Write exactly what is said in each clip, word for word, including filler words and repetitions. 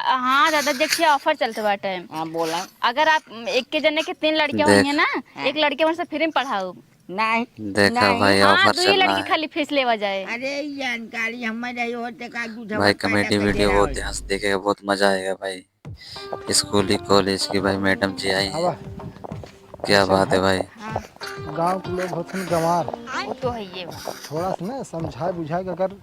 हाँ दादा, देखिए, offer चलत बाटे। हाँ, बोला। अगर आप एक के जने के तीन लड़कियाँ होइहैं ना, हाँ। एक लड़के मन से free में पढ़ाउब। नहीं, देखा नहीं। भाई, हाँ, offer दुई चल रहा लड़की है। खाली fees लेवा जाए। अरे, जानकारी हमें नहीं होते का दूध भाई, हमें पैदा comedy कर video दे रहा बहुत हो। ध्यान से देखेगा, बहुत मजा आएगा भाई। स्कूल ही कॉलेज की भाई मैडम जी आई हैं। आवा। क्या बात है भाई। हाँ। गाँव के लोग होते हैं गंवार। वो तो है ये बात। थोड़ा सा ना समझा बुझा के अगर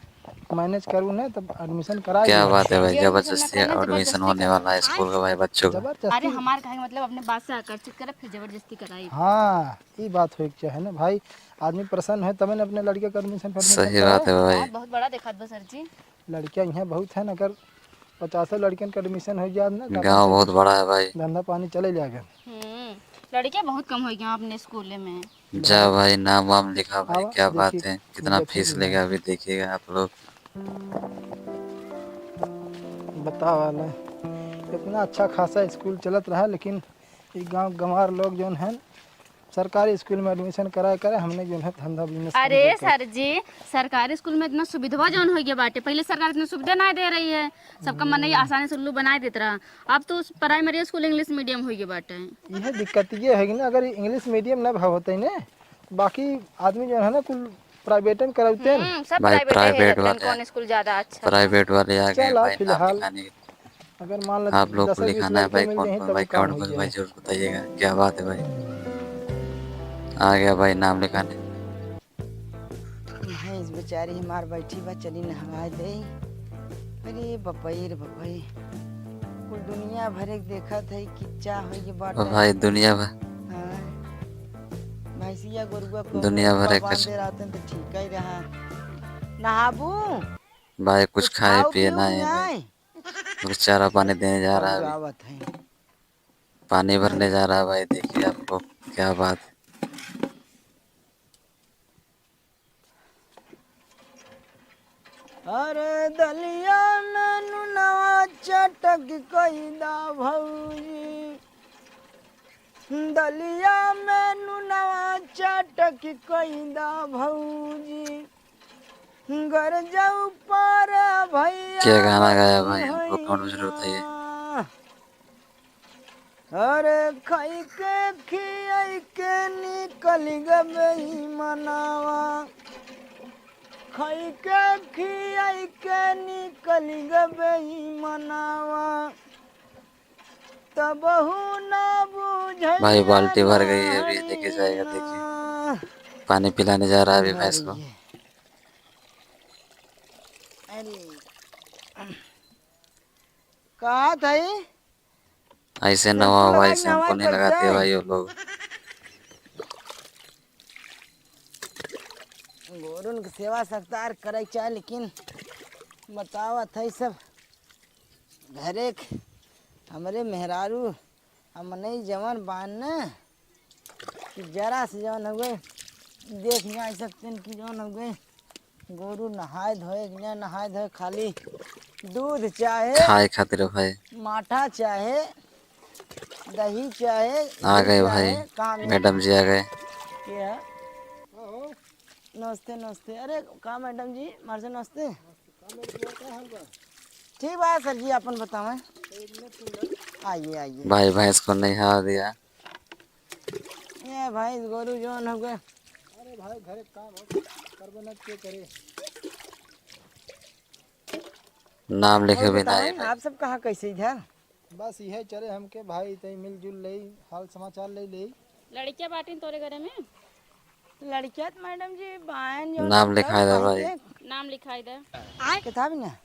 manage करूँ ना, तब admission करा क्या दिया। बात है भाई, ये admission जबरदस्ती ना करना, admission जबरदस्ती होने कर- वाला है स्कूल का भाई बच्चों का। जबरदस्ती। अरे, हमार कहे मतलब अपने बात से आकर्षित करे, फिर जबरदस्ती कराई। हाँ, ये बात होए के चाहे ना भाई, आदमी प्रसन्न है तबे ना अपने लड़के का admission, admission सही बात है भाई। आप बहुत बड़ा देखत बा सर जी। लड़कियाँ यहाँ बहुत है ना, अगर पचासों लड़कियन का admission हो जाए ना, तो गाँव admission बहुत बड़ा है भाई। धंधा पानी चले जाएगा। हम्म, लड़कियाँ बहुत कम हो गई अपने स्कूल में। जा भाई, नाम वाम लिखा भाई, आवा, क्या बात देखिए, है, कितना देखिए फीस भी लेगा, है। अभी देखिएगा आप लोग। बतावा ना, इतना अच्छा खासा स्कूल चलत रहा, लेकिन ये गाँव गंवार लोग जौन है, सरकारी स्कूल में admission कराए करे, हमने जौन है धंधा business अरे शुरू कर सर जी, सरकारी स्कूल में इतना सुविधा जौन हो गया बाटे, पहले सरकार इतना सुविधा ना दे रही है, सबका मन ये आसानी से उल्लू बनाए देत रहा। अब तो primary स्कूल English medium हो गया बाटे। यह दिक्कत ये है कि ना, अगर English medium ना भाव होते ना, बाकी आदमी जो है ना, कुल private में कराते हैं। हम्म, सब भाई, private है, private रहते हैं, वाले कौन हैं। स्कूल ज्यादा अच्छा है। Private वाले आ गए चला, भाई, नाम फिलहाल लिखाने के। अगर मान लो आप लोग को दस बीस लिखाना है लड़के भाई, मिल कौन गए कौन तो भाई, काम comment हो में भाई, जाए। जरूर बताइएगा। क्या बात है भाई, आ गया भाई नाम लिखाने। भैंस बेचारी हमार बैठी बा, चली नहवाए दे। अरे बपई रे बपई, कुल दुनिया भरे के देखत है, किच्चा हो ये बाटे। ओ भाई, दुनिया भर। हाँ। भैंसिया गोरुआ को दुनिया भर बांध एक दे रहते हैं तो ठीक ही रहा। नहाबू? भाई, कुछ कुछ खाए खाओ पिए पियो ना कि है भाई। नहीं? कुछ चारा पानी देने जा रहा है अभी। आवत है। पानी भरने जा रहा है भाई, देखिए आपको, क्या बात। अरे दलिया में नुनवा चटक कई दा भौजी, दलिया में नुनवा चटक कई दा भौजी, गरजऊ पर भैया के गाना गाया भाई, हमको कौन जरूरत है ये? अरे खाई के खियाई के निकल गबे ई मनावा, खाई के खियाई के निकल गबे ई मनावा, तबहू ना बुझे भाई, बाल्टी भर गई है, अभी लेके जाएगा, देखिए। पानी पिलाने जा रहा है अभी भैंस को। अरे, कहा था ये? ऐसे नवा हुआ, ऐसे हमको नहीं लगाते भाई वो लोग। गोरुन के सेवा सत्कार करे के चाहे, लेकिन बतावा था सब घरे के हमरे मेहरारू हमने जवन बान न कि जरा से जवन हो गए, देख नहीं सकते कि जवन हो गए, गोरू नहाए धोए कि ना नहाए धोए, खाली दूध चाहे खाए खातिर भाई। माठा चाहे दही चाहे आ गए भाई, मैडम जी आ गए। के है? नमस्ते, नमस्ते। अरे का मैडम जी, मार से नमस्ते। ठीक बा सर जी, अपन बतावें। आइए, आइए। भाई भैंस को नहा दिया। ये भैंस गोरू जौन हो गए। अरे भाई, घरे काम हो, करबे ना के करे। नाम लिखे भी ना है भाई। आप सब कहाँ कैसे इधर? बस इहे चले हमके भाई, तई मिलजुल लेई, हाल समाचार ले लेई। लड़किया बाटिन तोरे घरे में? लड़किया त मैडम जी बायन जो नाम लिखाए दे भाई। नाम लिखाए दे। किताब ना?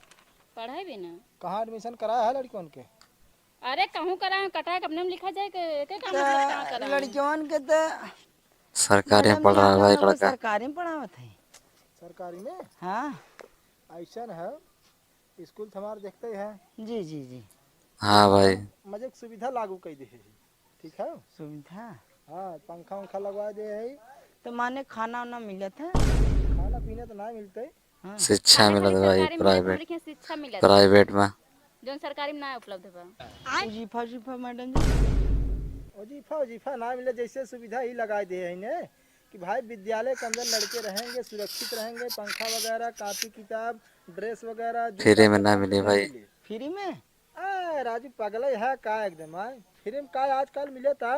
पढ़ाई भी ना। कहाँ admission कराया है लड़कियों के? अरे कहूँ कराए, कटाए के अपने में लिखा जाए के, एके का मतलब कहाँ कराए? लड़कियों के त सरकारी में पढ़ रहा है भाई लड़का। सरकारी में पढ़ावत है। सरकारी में? हाँ। ऐसा है। स्कूल तो हमार देखते ही है। जी, जी, जी। हाँ भाई। मजे के सुविधा लागू कर दे है, ठीक है? सुविधा? हाँ, पंखा उंखा लगवा दे है। तो माने खाना उना मिलत है? खाना पीना तो ना मिलते। हाँ। शिक्षा मिलत भाई, private। शिक्षा मिलत। Private में। जौन सरकारी में ना उपलब्ध बा। वजीफा, वजीफा मैडम जी? वजीफा, वजीफा ना मिले, जैसे सुविधा ही लगा दे है ने। कि भाई विद्यालय के अंदर लड़के रहेंगे, सुरक्षित रहेंगे, पंखा वगैरह, कापी किताब, dress वगैरह, जूता free में ना चप्पल मिले free भाई। मिले। Free में? आ, राजू पगले है का एकदम, आय? फ्री में का आजकल मिले था?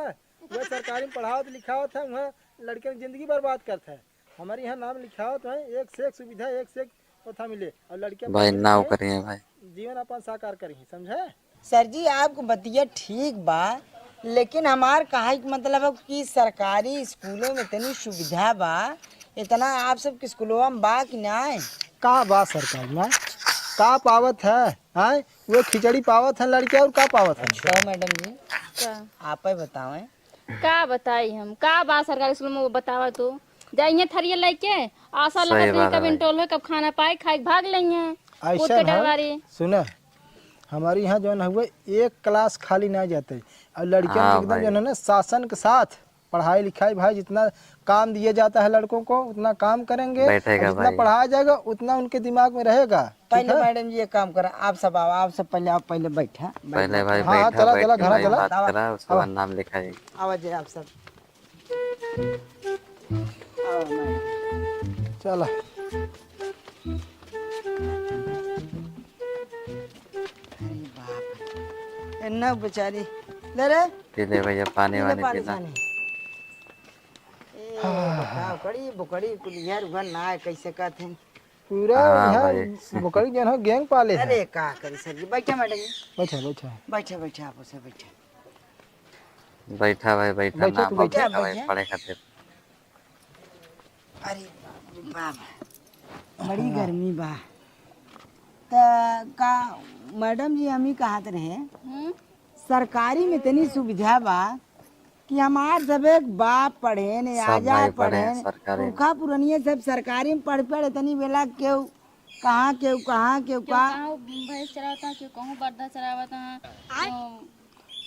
वह सरकारी में पढ़ावत लिखावत है, वहाँ लड़के की जिंदगी बर्बाद करत है। हमारे यहाँ नाम लिखावत है, एक से एक सुविधा, एक से एक पता मिले, और लड़के भाई पढ़े ना लिखे करिए भाई। जीवन अपन साकार करिए, समझे? सर जी, आपको बतिया ठीक बा, लेकिन हमार कहे के मतलब है कि सरकारी स्कूलों में इतनी सुविधा बा, इतना आप सबके स्कूलों में बा कि नाय? का बा सरकार में? का पावत है? हैं? वो खिचड़ी पावत है लड़के और का पावत है? अच्छा। कहो मैडम जी, का? आप ही बतावें। का बताई हम? का बा सरकारी स्कूल में, वो बतावा तू। जाइए थरिया लेके, आशा सही लगत है बात है कब भाई। इंटोल हो, कब खाना पाए, खाए के भाग लेंगे। ऐसा कूद के ना, डरवारी। सुना, हमारे यहाँ जौन हुए एक क्लास खाली ना जाते, और लड़कियन हाँ के एकदम भाई। जौन है ना शासन के साथ पढ़ाई लिखाई भाई, जितना काम दिया जाता है लड़कों को उतना काम करेंगे, बैठेगा और जितना भाई। पढ़ाया जाएगा उतना उनके दिमाग में रहेगा। ठीक पहले है? मैडम जी एक काम करा, आप सब आओ, आप सब पहले आओ, पहले बैठा, पहले बैठा। भाई हाँ, हाँ, बैठा, चला, बैठ चला, के घरा भाई चला। बात आवा, करा, उसके आवा। बाद नाम लिखाई। आवा जे आप सब। आवा मैडम। चला। अरे बाप रे। एन्ना बेचारी। ले रे। पी ले भैया, पानी पी ले वानी पानी पी ला। सानी। ए, बताओ, कड़ी, बुकड़ी, कुलियर, उहर ना है, कैसे कहत हैं? पूरा हाँ यहाँ भाई। बुकड़ी जन हो, गैंग पाले हैं। अरे, का करी सर जी? बैठा मैडम जी। बैठा, बैठा। बैठा, बैठा, आप उसे बैठा। बैठा भाई, बैठा, बैठा ना तू, बैठा। बैठा भाई, बैठा। पढ़े खातिर। अरे बाप रे बाप, बड़ी हाँ। गर्मी बा। त का मैडम जी, हम ही कहत रहे, हम्म? सरकारी में इतनी सुविधा बा कि हमार सब एक बाप पढ़े ने, सब आजा भाई पढ़े पढ़े, ने, सरकारी। पुरखा पुरनिया सब सरकारी में पढ़ पढ़ इतनी बेला केहू कहाँ, केहू कहाँ, केहू केहू का। कहाँ भैंस चरावत है, केहू कहूँ बरधा चरावत है, आय। केहू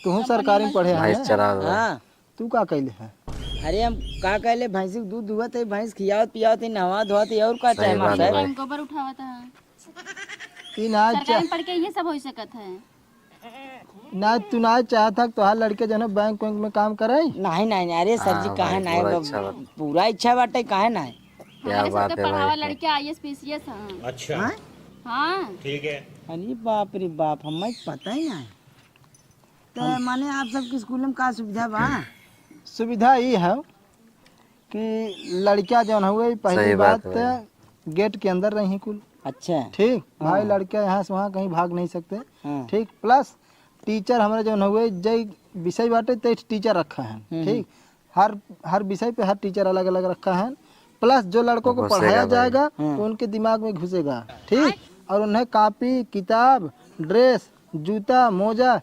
तुहूँ सरकारी में पढ़े भैंस है? चरावत है। हाँ। तू का कैले है? अरे हम का कैले, भैंसी के दूध दुहत है, भैंस खियावत पियावत है, नहवा धोवत है, और का चाहे सही बात है मास्टर? भाई। गोबर उठावत है। ई ना सरकारी चा- में पढ़ के ये सब हो सकत है। ना, तू ना चाहत है तोहार लड़के जो है ना बैंक वैंक में काम करे? नहीं, नहीं, नहीं, अरे सर जी, हाँ काहे भाई, नहीं, पूरा बब-, इच्छा बात। पूरा इच्छा बाटे, काहे नहीं? क्या हमारे बात सबके है भाई? पढ़ावा लड़के आईएएस पीसीएस हैं। अच्छा। हाँ? हाँ। ठीक है। अरे बाप रे बाप, हमें पता ही नहीं। तो माने आप सबके स्कूल में का सुविधा बा? सुविधा ई है कि लड़कियां जौन हुए, पहली सही बात बात है भाई। गेट के अंदर रही कुल। अच्छा। ठीक, भाई हाँ। लड़के यहाँ से वहाँ कहीं भाग नहीं सकते। हाँ। ठीक, प्लस टीचर हमारे जौन हुए, जय विषय बाटे, ते टीचर रखा है। हम्म, ठीक, हर, हर विषय पे हर टीचर अलग-अलग रखा है, प्लस जो लड़कों को घुसेगा पढ़ाया भाई। जाएगा, हम्म। तो उनके दिमाग में घुसेगा, ठीक? और उन्हें कॉपी, किताब, ड्रेस, जूता, मोजा,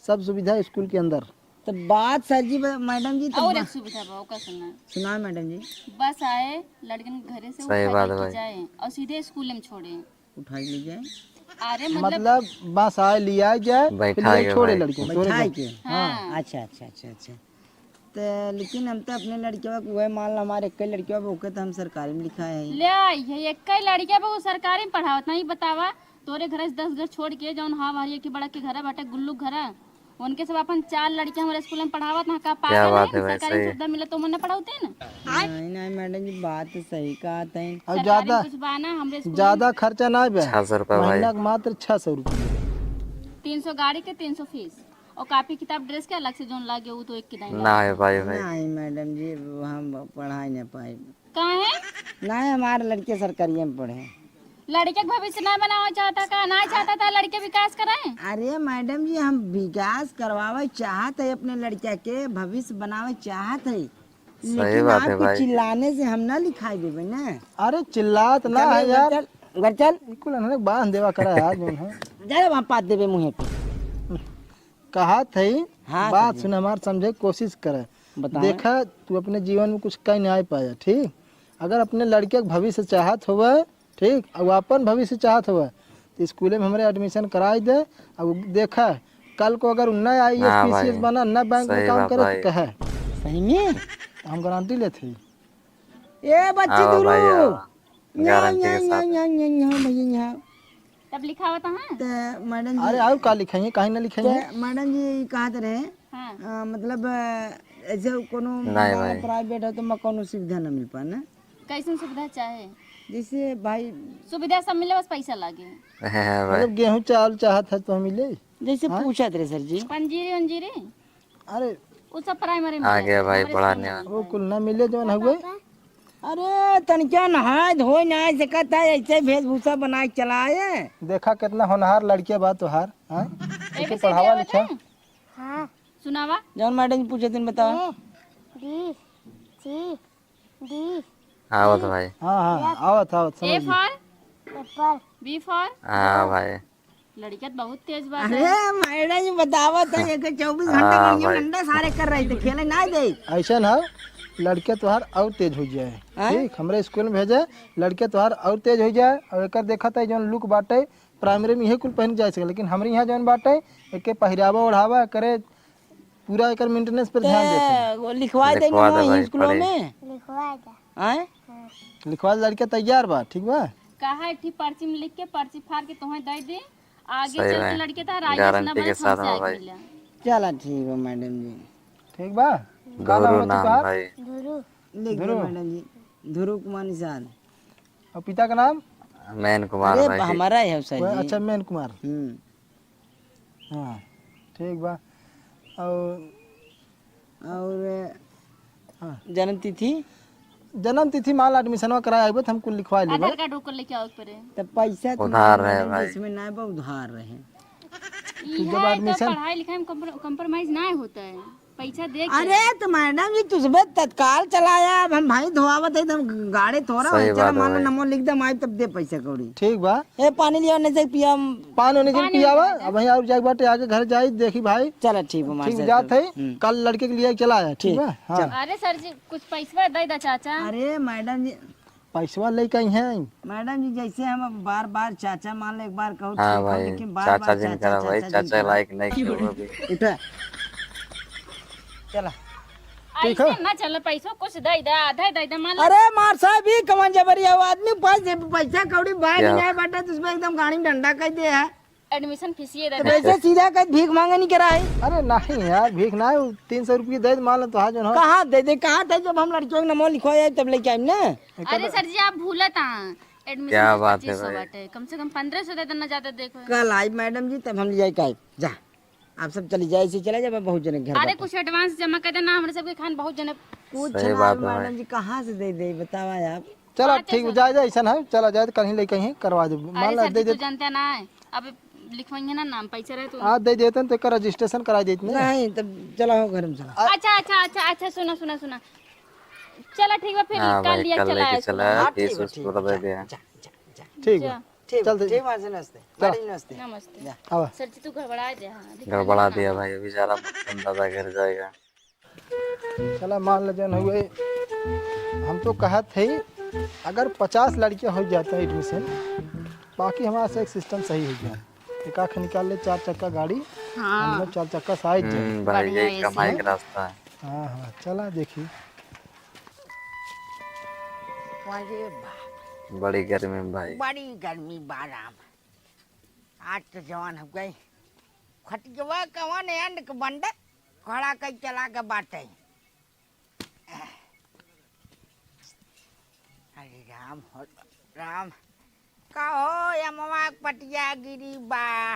सब सुविधा स्कूल के अंदर। तो बात सर जी, ब-, मैडम जी, तो और बा-, एक सुविधा बा, ओका सुना। सुना मैडम जी। बस आए, लड़कन के घरे से सही उठा बात के है भाई। जाए और सीधे स्कूल में छोड़े। उठाई ले जाए। अरे मतलब मतलब बस आए, लिया जाए, फिर बैठाए ले के छोड़े भाई। लड़के, छोड़े बैठाए जाए। के? हाँ। हाँ। अच्छा, अच्छा, अच्छा, अच्छा। तो लेकिन हम तो अपने लड़के को, वह मान लो हमारे एक लड़के को, ओके तो हम सरकारी में लिखा है। ले आई है, एक लड़के को सरकारी में पढ़ावत नहीं, बतावा। तोरे घर से दस घर छोड़ के जौन हाँ बाहर एक बड़ा के घर बाटे, गुल्लू घर, उनके सब अपन चार लड़के हमारे स्कूल में पढ़ावत ना, का क्या पागल बात है, है भाई, सरकारी सही। सुविधा मिले तो मन पढ़ावते ना। नहीं, नहीं मैडम जी, बात तो सही कहत है। और सरकारी ज्यादा, कुछ बा ना, हमरे स्कूल में ज्यादा खर्चा ना बे। छह सौ रुपया भाई। महीना के मात्र छह सौ रुपया। तीन सौ गाड़ी के, तीन सौ फीस, और कापी किताब ड्रेस के अलग से जौन लागे, वो तो एक के दाई ना लागे। है भाई, भाई। नहीं मैडम जी, हम पढ़ाई नहीं पाए। काहे? नहीं, हमारे लड़के सरकारिये में पढ़े। लड़के के भविष्य ना बनावा चाहता का? ना चाहता था लड़के विकास कराए? अरे मैडम जी, हम विकास करवावे चाहत है, अपने लड़का के भविष्य बनावे चाहत है, सही लेकिन बात है आपके भाई। चिल्लाने से हम ना लिखाई देबे ना। अरे चिल्लात ना चल, है घर यार। चल, घर चल। ई कुल इन्होंने बांध देवा करा यार, जौन है। जा रे, वहाँ पाद देबे मुँहे पे। कहा थे, हाँ, बात सर जी। सुन, हमार समझे के कोशिश करे। बताओ। देखा, तू अपने जीवन में कुछ कह नहीं पाया, ठीक? अगर अपने लड़के के भविष्य चाहत होवे, ठीक, और अपन भविष्य चाहत होवे, तो स्कूले में हमरे admission कराई दे। और देखा, कल को अगर उन्ना आईएएस, हाँ भाई, पीसीएस बना, ना बैंक में सही काम बात करे, भाई। तो कहे। सही में? हम गारंटी लेते हैं। ए बच्ची आओ दुरू। भाई, आओ। यहाँ, गारंटी के यहाँ, साथ। यहाँ, यहाँ, यहाँ, भैया, यहाँ। तब लिखावत है? त मैडम जी, अरे, और का लिखाइए, काहे ना लिखाइए? त मैडम जी, ई कहत रहे, हाँ। अ, मतलब, अ, ऐसे कोनो नहीं हमारा भाई। प्राइवेट है, तो मैं कोनो सुविधा ना मिल पाए ना? कैसन सुविधा चाहे? जैसे भाई सुविधा सब मिले, बस पैसा लागे। हाँ भाई। मतलब, गेहूं चावल चाहत है, तो हम मिले? जैसे हाँ? पूछत रहे सर जी। पंजीरी उंजीरी? अरे। उ सब प्राइमरी में आ गया भाई, हमरे स्कूल पढ़ाने में वाला। वो कुल ना मिले जौन हउए। अरे, तनिका नहाए धोए ना आए सकत है, ऐसे वेशभूषा बनाए के चला आए। देखा कितना होनहार लड़के बा तोहार, हाँ? एके एके पढ़ावा लिखा। हाँ। सुनावा। जौन मैडम जी पूछे दिन बतावा। ए, बी, सी, डी, आवत भाई। हाँ, हाँ, आवत, आवत, समझ गए। A for? Apple। B for? हाँ भाई। लड़किया तो बहुत तेज बात है। अरे, मैडम जी बतावत है, एक चौबीस घंटा हाँ लड़किया भाई। डंडा सारे कर रही थे, खेले ना दे। ऐसा ना, लड़के तोहार और तेज हो जाए। हाँ? ठीक, हमरे स्कूल में भेजे, लड़के तोहार और तेज हो जाए। और एकर देखत है जौन look बाटे, प्राइमरी में इहे कुल पहन के जाए सके, लेकिन हमरे यहाँ जौन बाटे, एके पहिरावा ओढ़ावा करे, पूरा एकर maintenance पर ध्यान देत है। वो लिखवा दे लिखवा दे ना भाई, स्कूलों पढ़े। में। लिखवा दे। आए? हाँ। लिखवा दे, लड़के तैयार बा, ठीक बा? कहा एक ठी पर्ची में लिख के, पर्ची फाड़ के तोहे दे दे, आगे सही चल के भाई। लड़के तोहार आगे से गारंटी नंबर के साथ समस्या में आगे भाई। मिला। चला ठीक बा मैडम जी। ठीक बा? का नाम धुरू बा नाम तोहार? भाई। धुरू। लिख दे धुरू। मैडम जी, धुरू कुमार निषाद। और पिता का नाम? मैन कुमार अरे, भाई। हमारा है सर कोई, जी। अच्छा, मैन कुमार। हम्म। हाँ, ठीक बा। और और हाँ। जन्म तिथि? जन्म तिथि मान ला एडमिशनवा कराए आइबे त हम कुल लिखवा लेबे। आधार कार्ड ओकर लेके आओ परे। त पैसा तो उधार रहे भाई। इसमें ना बा, उधार रहे। ई तू जब है तो एडमिशन पढ़ाई लिखाई में कॉम्प्रो-, कॉम्प्रोमाइज ना होता है। पैसा दे के। अरे तो मैडम जी, तुझबे तत्काल चलाया, अब हम भाई धोआवत है, तो हम गाड़े थोड़ा सही है, चला बात है मान लो भाई। नमो लिख दे, हम आइब तब दे पैसा कौड़ी। ठीक बा। ए, पानी लिया, नहीं से पिया। पानी होने से पानी पियावा, नहीं अब वहीं और जाके बाटे आगे घर जाई, देखी भाई। चला ठीक बा, ठीक मास्टर जात साहब। है, हम्म। कल लड़के के लिए चला आया, ठीक ठीक, बा? हाँ। चल। अरे सर जी, कुछ पैसवा दे दा चाचा। अरे मैडम जी, पैसवा लेके आई हैं। मैडम जी, जैसे हम अब बार बार चाचा मान ले, एक बार कहो हाँ ठीक हो, भाई, लेकिन बार चाचा बार जिन चाचा, करा भाई, चाचा जिन चाचा करा। लायक नहीं क्यों अभी। उठा। चला। ठीक है। ऐसे ना चल, पैसो कुछ दे दे, आधा दे दे, मान ले। अरे मार साहब, ई कवन जबरी है? वो आदमी पैसे, पैसा कौड़ी बाहर क्या? नहीं आए बाटे, तो उसमें एकदम गाड़ी में डंडा कर दे है। एडमिशन फीसिए दे तो दे। वैसे सीधा कहीं भीख मांगे नहीं करा है। अरे नहीं यार, भीख ना है, तीन सौ रुपये दे दे, मान लो तो हाथ जो ना। कहाँ दे दे, कहाँ दे, जब हम लड़कियों के नमो लिखवाए तब लेके आए ना। अरे सर जी, आप भूलत हैं, एडमिशन क्या फीस बात है पच्चीस सौ भाई? बाटे, कम से कम पन्द्रह सौ दे देना, ज्यादा देखो। कल आई मैडम जी, तब हम ले जाके आए। जा, आप सब चली जाए, ऐसे चले जाए, मैं बहुत जने के घर अरे बाटे। कुछ एडवांस जमा कर देना, हमरे सबके खान बहुत जने। कुछ सही ना बात है मैडम भाई। जी, कहाँ से दे दे, बतावा आप। चला पाँचे ठीक, सौ। जाए, जाए, ऐसा ना है, चला जाए, तो कहीं लेके ही करवा दे, मान अरे ला, सर दे जी, दे। तू जानते ना है, अब लिखवाएंगे ना नाम, पैसा रहे तो। आज दे देते हैं, तो एकर रजिस्ट्रेशन करा देते ना। नहीं, तब चला हो घर में चला। अच्छा, अच्छा, अच्छा, अच्छा, सुना, सुना, सुना। चला ठीक बा, फिर हाँ कल भाई, लिया कल चला लेके है चला, स्कूल। हाँ, फीस ठीक बा, उस ठीक पूरा बा, दे जा, दिया। जा, जा, जा। ठीक बा। जा। ठीक बा, चल दे। ठीक बा, नमस्ते। चल। मैडम जी, नमस्ते। नमस्ते। जा। आवा। सर जी, तू गड़बड़ा दे, हाँ, लिखा गड़बड़ा ना। दिया भाई, अभी जरा मुकुंद दादा घर जाएगा। चला, मान ले जौन हुए, हम तो कहत है, अगर पचास लड़कियाँ हो जाता है एडमिशन, बाकी हमारा से एक सिस्टम सही हो जाए। एक आँख निकाल ले, चार चक्का गाड़ी, हाँ। हम लोग चार चक्का से आए जाए। हम्म, भाई, बढ़िया यही एसी कमाई है। का रास्ता है। हाँ, हाँ, चला देखी। अरे बाप। बड़ी गर्मी में भाई। बड़ी गर्मी बा राम। आज तो जवान हो गई। खटियवा कवन एंड के बंडे खड़ा कई चला के बाटे। अरे राम हो राम। कहो अमवा के पटिया गिरी बा।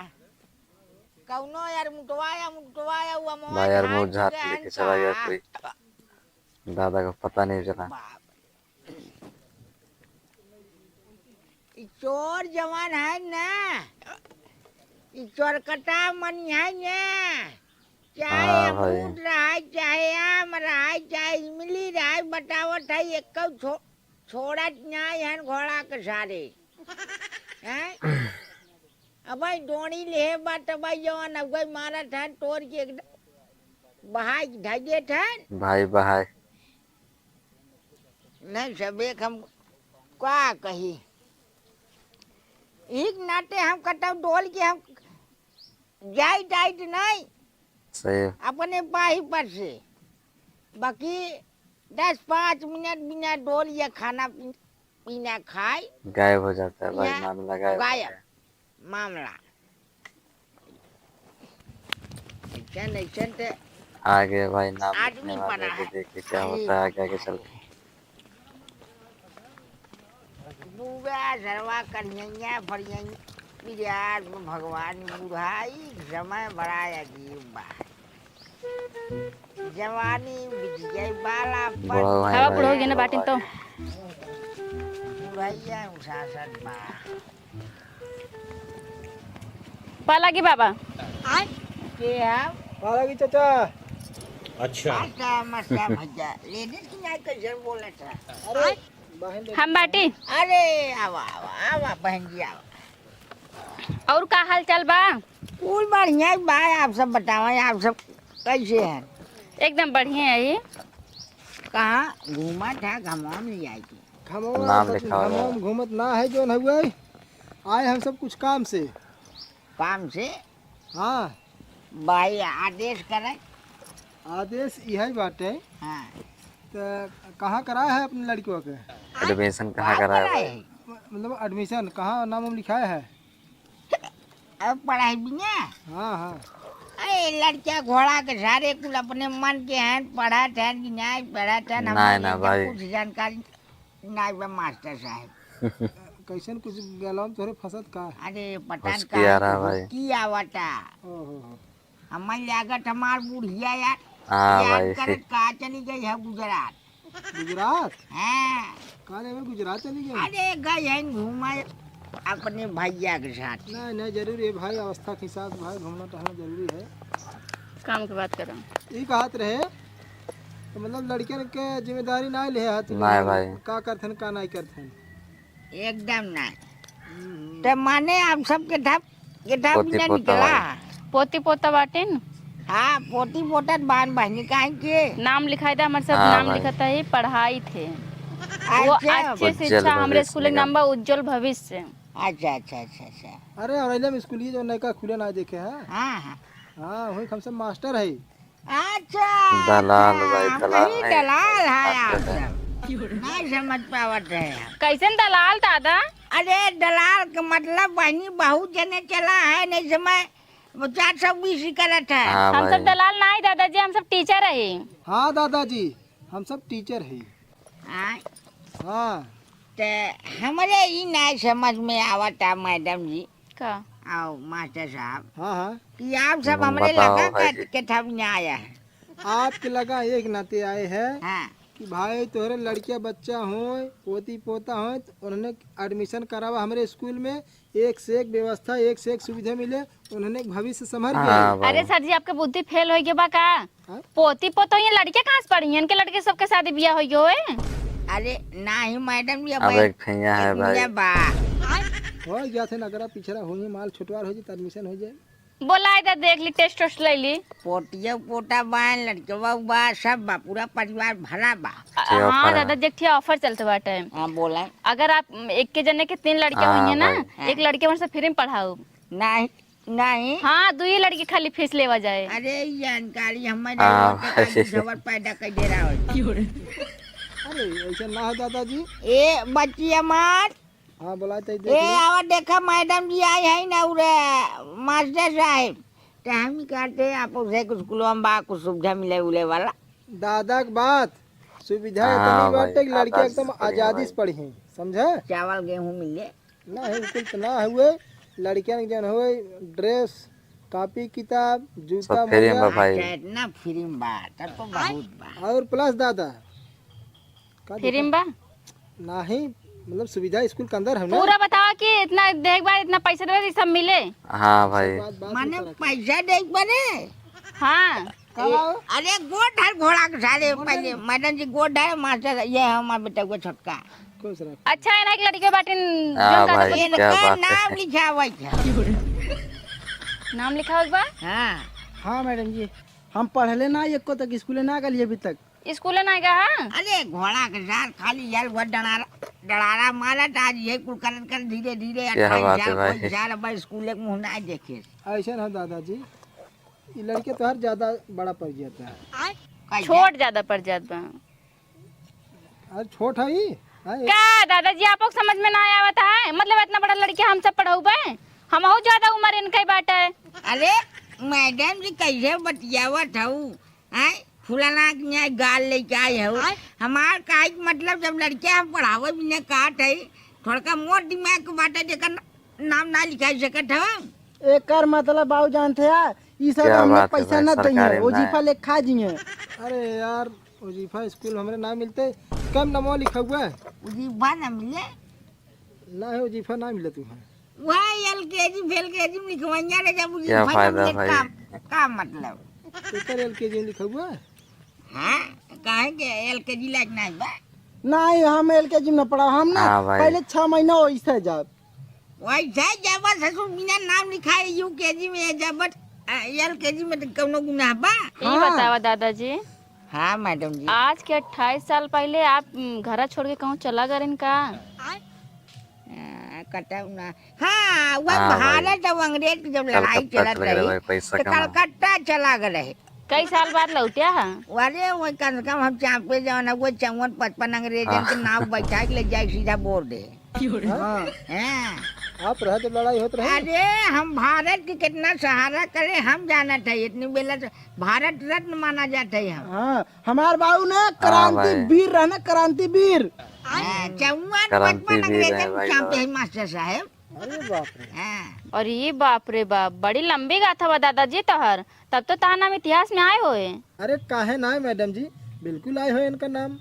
कौनो यार मुटवा या मुटवा या उ अमवा भाई यार, झाड़ मुँह झाड़ चुके के हैं लेके चला गया का? कोई। दादा का पता नहीं चला। बाप। ई चोर जवान है ना, ई चोरकटा मनी है ना, चाहे हाँ भाई। अमरूद रहे, चाहे आम रहे, चाहे इमली रहे, बतावत है, एक छो-, छोड़त ना है घोड़ा के सारे। हैं? अब भाई डोरी ले बा, तब भाई जवान अब भाई मारत है, तोड़ के एकदम बहाई के धई देत है। भाई बहाई। नहीं सब एक हम का कही, एक नाते हम कतौ डोल के हम जाइत आइत नहीं। सही। अपने पाही पर से, बाकी दस पाँच मिनट बिना डोल या खाना पी-, पीना खाए। गायब हो जाता है भाई, यहाँ मामला गायब हो गायब। गया। मामला। ऐसन, ऐसन ते आगे भाई नाम आदमी लिखने वाले बना भी है। देखिए क्या अरे होता है आगे, आगे चल के। बुआ, सरवा, करियैया, फरियैया। बिराट में भगवान, बुढ़ाई के समय बड़ा अजीब बा। जवानी बीत जाई बाला पर। बड़ा भाई, हवा भाई, बुढ़ो गे ना बड़ा बाटिन तो। भाई। बुढ़ैया उसासन बा। पालागी बाबा। के है? पालागी चाचा। अच्छा। मस्त, मस्त भैया। लेडीज की नाई कैसे बोलत है? अरे, बहन हम बाटी। अरे, आवा, आवा, आवा, बहन जी, आवा। और का हाल चाल बा? कुल बढ़िया बा, आप सब बतावा, आप सब कैसे हैं? एकदम बढ़िया है। कहाँ घूमत है, घमवा में जाए के? घमवा नाम सच लिखावा घमवा जाए। में घूमत ना है, जौन हुए, आए हम सब कुछ काम से। काम से? हाँ। भाई, आदेश करें। आदेश यही बाटे। हाँ। तो कहाँ कराया है अपने लड़कियों के? एडमिशन कहाँ कराया है? म-, मतलब एडमिशन कहाँ, नाम वाम लिखाया है? अब पढ़ाई भी ना? हाँ, हाँ। अरे, लड़किया घोड़ा के सारे कुल अपने मन के हैं, पढ़त हैं कि नहीं पढ़त हैं, नहीं, हमारे ना एकदम भाई। कुछ जानकारी नाई बा मास्टर साहब। कैसन कुछ गलम तोहरे फंसत का? अरे पता न उसकी का आ रहा है भाई। की आवता। ओहो हो। हमार लागत हमार बुढ़िया यार, हाँ याद भाई। करत का चली गई है गुजरात। गुजरात? हाँ। का रे, गुजरात चली गई? अरे गई है घूमे अपने भैया के साथ। नहीं, नहीं, जरूरी है भाई, अवस्था के हिसाब से भाई घूमना टहलना जरूरी है। काम के बात करो। ई कहत रहे, तो मतलब लड़कियन के जिम्मेदारी ना ले हाथ में। नहीं भाई। का करथन, का नहीं करथन। एकदम नहीं। हम्म। तो माने आप सब के ठप, के ठप पोती बिना पोता निकला। भाई। पोती पोता बाटिन। हाँ, पोती पोता बान बहनी काहे के? नाम लिखाई दे, हमारे सब हाँ नाम भाई। लिखत है, पढ़ाई थे। वो अच्छा। अच्छे उज्जवल शिक्षा, हमरे भविष्य स्कूल के निगम। नाम बा उज्जवल भविष्य। अच्छा, अच्छा, अच्छा, अच्छा। अरे, औरैया में स्कूल ये जो नयका खुले ना देखे हैं? हाँ, हाँ। हाँ, वही हम सब मास्टर है। अच्छा, दलाल अच्छा, भाई, हम दलाल कहीं नहीं। दलाल है आप सब। नहीं समझ पावत है आप। कैसन दलाल दादा? अरे, दलाल के मतलब बहनी बहुत जने चला है, नहीं समय वो चार सौ बीस ही करत है। हाँ हम सब भाई। दलाल नहीं दादाजी, हम सब टीचर है। हाँ दादाजी, हम सब टीचर है। हाँ। हाँ। ते हमरे ई नाई समझ में आवता मैडम जी। का? आओ मास्टर साहब। हाँ, हाँ। कि आप सब हम्म, हमरे बताओ लगा भाई के, जी। के ठप में आया है। आपके लगा एक नाते आए हैं हाँ। कि भाई तोहरे लड़किया बच्चा होय, पोती पोता होय, तो उन्होंने एडमिशन करावा हमरे स्कूल में। एक से एक व्यवस्था, एक से एक सुविधा मिले, उन्होंने भविष्य संभर के हाँ, आए। भाई। अरे सर जी, आपके बुद्धि फेल होइ गया बा का? हाँ? पोती पोतो ये लड़के कहाँ से पढ़ी हैं? इनके लड़के सबके शादी बियाह होइ गयो है। अरे नाही मैडम, ये अब भाई, एक ठैया है भाई। बा। हो गया थे नगरा पिछड़ा होई, माल छुटवार होइ जाए, एडमिशन होइ जाए। बोलाए दा, देख ली, टेस्ट वेस्ट ले ली। पोतिया पोता बा, लड़कवा बा, सब बा, पूरा परिवार भरा बा। अ, ठीक हाँ है। दादा, देख ठिया ऑफर चलते बाटे। हाँ, बोला। अगर आप, उम, एक के जने के तीन लड़के हाँ, होइहैं ना, भाई। हाँ। एक लड़के मन से फ्री में पढ़ाओ। नहीं, नहीं। हाँ, दुई लड़की खाली फीस लेवा जाए। अरे, ई जानकारी हमें हाँ, नहीं होता, भाई। आज खबर पैदा कर दे रहा हो। अरे, ऐसा ना हो दादाजी। ए, बच्ची हमार। हाँ, बोला तो देख ए, ले। आवा देखा, मैडम जी आई है ना, उरे मास्टर साहब। तो हम ही कहते, आप उसे कुछ कुलम बा, कुछ सुविधा मिले उले वाला। दादा के बात, सुविधा हाँ, इतनी भाई, बाटे कि लड़कियां दादा एकदम से बढ़िया आजादी भाई। से पढ़ी हैं, समझे? चावल गेहूं मिले। ना है, बिल्कुल तो ना हुए। लड़कियन के जौन हुए, ड्रेस, कॉपी किताब, जूता, सब फ्री में मोजा। बा भाई। अच्छा, इतना फ्री में बा, तब तो बहुत बा। और प्लस दादा, का फ्री में देखा? बा? नहीं, मतलब सुविधा स्कूल के अंदर है ना। पूरा बतावा कि इतना देख बा, इतना पैसा देवे, सब मिले। हाँ भाई। सब बात, बात माने उतरा के। पैसा दे बने? हाँ। का ए, बा? अरे गोड़ धर घोड़ा के सारे, पहले मैडम जी गोड़ धर, मास्टर ये है हमार बेटा वो छोटका। खुश रह। अच्छा है ना, एक लड़के बाटिन हाँ जौन का भाई, बोली। क्या इनका बात है। नाम लिखावे के। नाम लिखावे के बा? हाँ। हाँ मैडम जी, हम पढ़ले ना एको तक, स्कूले ना गलिए अभी तक। स्कूले ना गया है? अरे घोड़ा के सार खाली यार वो डरारा, डरारा मारत, आज ये कुल करत कर धीरे धीरे क्या अट्ठाईस बात है साल, भाई। पच्चीस साल अब स्कूले के मुँह ना देखे। ऐसे ना दादाजी, ई लड़के तोहार ज्यादा बड़ा पड़ जाता है। कैसे? छोट ज्यादा पड़ जात बा। अरे छोट है ई, हैं? का दादाजी, आपको समझ में ना आवत है? मतलब इतना बड़ा लड़के हम सब पढ़ाउबे? हमहू ज्यादा उम्र इनके बाटे। अरे मैडम जी, कैसे बतियावत हऊ? हैं? फुलाना के यहाँ गाल लेके आए हऊ। हमार काहे के मतलब, जब लड़के हम पढ़ावे भी न काट है, थोड़का मोट दिमाग के बाटे, जेकर नाम ना लिखाई सकत हवा। एकर मतलब बाबू जानत हया, ई सब क्या हमने बात है पैसा भाई, न दइहैं, सरकारी ना वजीफा है। ले खा जइहैं। अरे यार, वजीफा स्कूल हमरे ना मिलते, कम नमवा लिखा हुआ है। वजीफा ना मिले? ना है, वजीफा ना मिले तुम्हें। वह एलकेजी, फेलकेजी में लिखवइया रहे, जब क्या वजीफा ना फायदा मिले, भाई? का, का मतलब? एकर एलकेजी में लिखा हुआ है? हाँ, काहे के एलकेजी लायक नहीं बा? नहीं, हम एलकेजी में न पढ़ा, हम ना हाँ भाई। पहले छह महीना वैसे जाब। वैसे जाबा ससुर, बिना नाम लिखाए यूकेजी में जाबा, आ, एलकेजी में तो कौनो गुनाह बा? ई हाँ। बतावा दादाजी। हाँ मैडम जी। आज के अट्ठाईस साल पहले आप, उम, घरा छोड़ के कहूँ चला गए रहन का? आ, कतौ ना। हाँ, वह हाँ भाई। भारत और अंग्रेज की जब लड़ाई कलकत्ता चलत चले गए रही, भाई, पैसा तो कमाए। कलकत्ता चला गए रहे। कई साल बाद लौटिया है? अरे, वही कम से कम हम चापे जवन है, वो चौवन पचपन अंग्रेजन के हाँ। नाव बैठा के ले जाए सीधा बोर्ड है। हाँ। हाँ। आप रहे जब लड़ाई होत रहे? अरे, हम भारत के कितना सहारा करे, हम जानत है। इतनी बेला से भारत रत्न माना जात है हम। हाँ, हमार बाबू ने हाँ क्रांति भाई। वीर रहना, क्रांति वीर। हाँ, चौवन क्रांति पचपन वीर अंग्रेजन है के भाई चापे साहब। है मास्टर साहब। अरे बाप रे। हाँ। अरे बाप रे बाप, बड़ी लंबी गाथा बा दादाजी तोहर। तब तो तहार नाम इतिहास में आए होए। अरे काहे ना आए मैडम जी, बिल्कुल आए होए इनका नाम।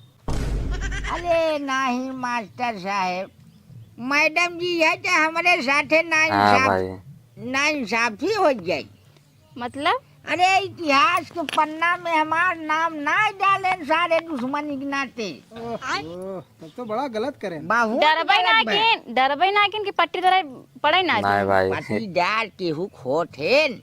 अरे नाही मास्टर साहेब, मैडम जी है तो हमरे साथे हाँ नाइंसाफ, भाई। नाइंसाफी हो जाई। मतलब? अरे इतिहास के पन्ना में हमार नाम ना डालेन सारे दुश्मनी के नाते। ओहो, तब तो बड़ा गलत करेन। बहुत डरबै गलत ना बा। किन, डरबै ना किन कि पट्टीदार पड़े ना नहीं जाए। भाई। पट्टीदार केहू खोट हेन।